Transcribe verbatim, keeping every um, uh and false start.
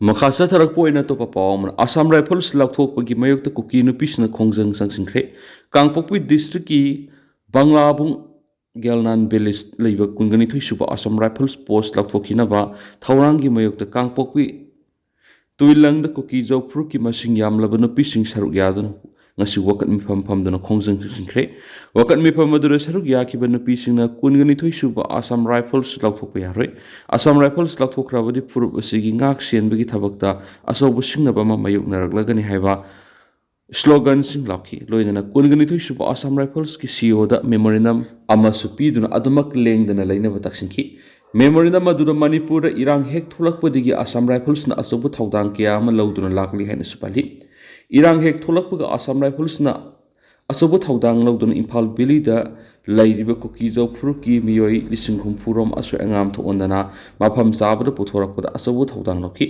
ꯃꯈꯥ ꯆꯠꯊꯔꯛꯄ ꯑꯣꯏꯅ ꯑꯇꯣꯞꯄ ꯄꯥꯎ ꯑꯃꯅ, ꯑꯁꯥꯝ ꯔꯥꯏꯐꯜꯁ ꯂꯥꯎꯊꯣꯛꯄꯒꯤ ꯃꯥꯌꯣꯛꯇ ꯀꯨꯀꯤ ꯅꯨꯄꯤꯁꯤꯡꯅ ꯈꯣꯡꯖꯪ ꯆꯪꯁꯤꯟꯈ꯭ꯔꯦ꯫ ꯀꯥꯡꯄꯣꯛꯄꯤ ꯗꯤꯁꯇ꯭ꯔꯤꯛꯀꯤ ꯕꯪꯂꯥꯕꯨꯡ ꯒꯦꯜꯅꯥꯟ ꯚꯤꯂꯦꯖ ꯂꯩꯕ ꯀꯨꯟꯒ ꯅꯤꯊꯣꯏ ꯁꯨꯕ ꯑꯁꯥꯝ ꯔꯥꯏꯐꯜꯁ ꯄꯣꯁ ꯂꯥꯎꯊꯣꯛꯈꯤꯅꯕ ꯊꯧꯔꯥꯡꯒꯤ ꯃꯥꯌꯣꯛꯇ ꯀꯥꯡꯄꯣꯛꯄꯤ ꯇꯨꯏꯂꯪꯗ ꯀꯨꯀꯤ ꯖꯧ ꯐꯨꯔꯨꯞꯀꯤ ꯃꯁꯤꯡ ꯌꯥꯝꯂꯕ ꯅꯨꯄꯤꯁꯤꯡ ꯁꯔꯨꯛ ꯌꯥꯗꯨꯅ ꯉꯁꯤ ꯋꯥꯀꯠ ꯃꯤꯐꯝ ꯐꯝꯗꯨꯅ ꯈꯣꯡꯖꯪ ꯆꯪꯁꯤꯟꯈ꯭ꯔꯦ꯫ ꯋꯥꯀꯠ ꯃꯤꯐꯝ ꯑꯗꯨꯗ ꯁꯔꯨꯛ ꯌꯥꯈꯤꯕ ꯅꯨꯄꯤꯁꯤꯡꯅ ꯀꯨꯟꯒ ꯅꯤꯊꯣꯏ ꯁꯨꯕ ꯑꯁꯥꯝ ꯔꯥꯏꯐꯜꯁ ꯂꯥꯎꯊꯣꯛꯄ ꯌꯥꯔꯣꯏ, ꯑꯁꯥꯝ ꯔꯥꯏꯐꯜꯁ ꯂꯥꯎꯊꯣꯛꯈ꯭ꯔꯕꯗꯤ ꯐꯨꯔꯨꯞ ꯑꯁꯤꯒꯤ ꯉꯥꯛ ꯁꯦꯟꯕꯒꯤ ꯊꯕꯛꯇ ꯑꯆꯧꯕ ꯁꯤꯡꯅꯕ ꯑꯃ ꯃꯥꯌꯣꯛꯅꯔꯛꯂꯒꯅꯤ ꯍꯥꯏꯕ ꯁ꯭ꯂꯣꯒꯟꯁꯤꯡ ꯂꯥꯎꯈꯤ꯫ ꯂꯣꯏꯅꯅ ꯀꯨꯟꯒ ꯅꯤꯊꯣꯏ ꯁꯨꯕ ꯑꯁꯥꯝ ꯔꯥꯏꯐꯜꯁꯀꯤ ꯁꯤꯏꯑꯣꯗ ꯃꯦꯃꯣꯔꯦꯟꯗꯝ ꯑꯃꯁꯨ ꯄꯤꯗꯨꯅ ꯑꯗꯨꯃꯛ ꯂꯦꯡꯗꯅ ꯂꯩꯅꯕ ꯇꯥꯛꯁꯤꯟꯈꯤ꯫ ꯃꯦꯃꯣꯔꯦꯟꯗꯝ ꯑꯗꯨꯗ ꯃꯅꯤꯄꯨꯔꯗ ꯏꯔꯥꯡ ꯍꯦꯛ ꯊꯣꯛꯂꯛꯄꯗꯒꯤ ꯑꯁꯥꯝ ꯔꯥꯏꯐꯜꯁꯅ ꯑꯆꯧꯕ ꯊꯧꯗꯥꯡ ꯀꯌꯥ ꯑꯃ ꯂꯧꯗꯨꯅ ꯂꯥꯛꯂꯤ ꯍꯥꯏꯅꯁꯨ ꯄꯜꯂꯤ꯫ ꯏꯔꯥꯡ ꯍꯦꯛ ꯊꯣꯛꯂꯛꯄꯒ ꯑꯁꯥꯝ ꯔꯥꯏꯐꯜꯁꯅ ꯑꯆꯧꯕ ꯊꯧꯗꯥꯡ ꯂꯧꯗꯨꯅ ꯏꯝꯐꯥꯜ ꯚꯦꯂꯤꯗ ꯂꯩꯔꯤꯕ ꯀꯨꯀꯤ ꯖꯧ ꯐꯨꯔꯨꯞꯀꯤ ꯃꯤꯑꯣꯏ ꯂꯤꯁꯤꯡ ꯍꯨꯝꯐꯨ ꯔꯣꯝ ꯑꯁꯣꯏ ꯑꯉꯥꯝ ꯊꯣꯛꯍꯟꯗꯅ ꯃꯐꯝ ꯆꯥꯕꯗ ꯄꯨꯊꯣꯔꯛꯄꯗ ꯑꯆꯧꯕ ꯊꯧꯗꯥꯡ ꯂꯧꯈꯤ꯫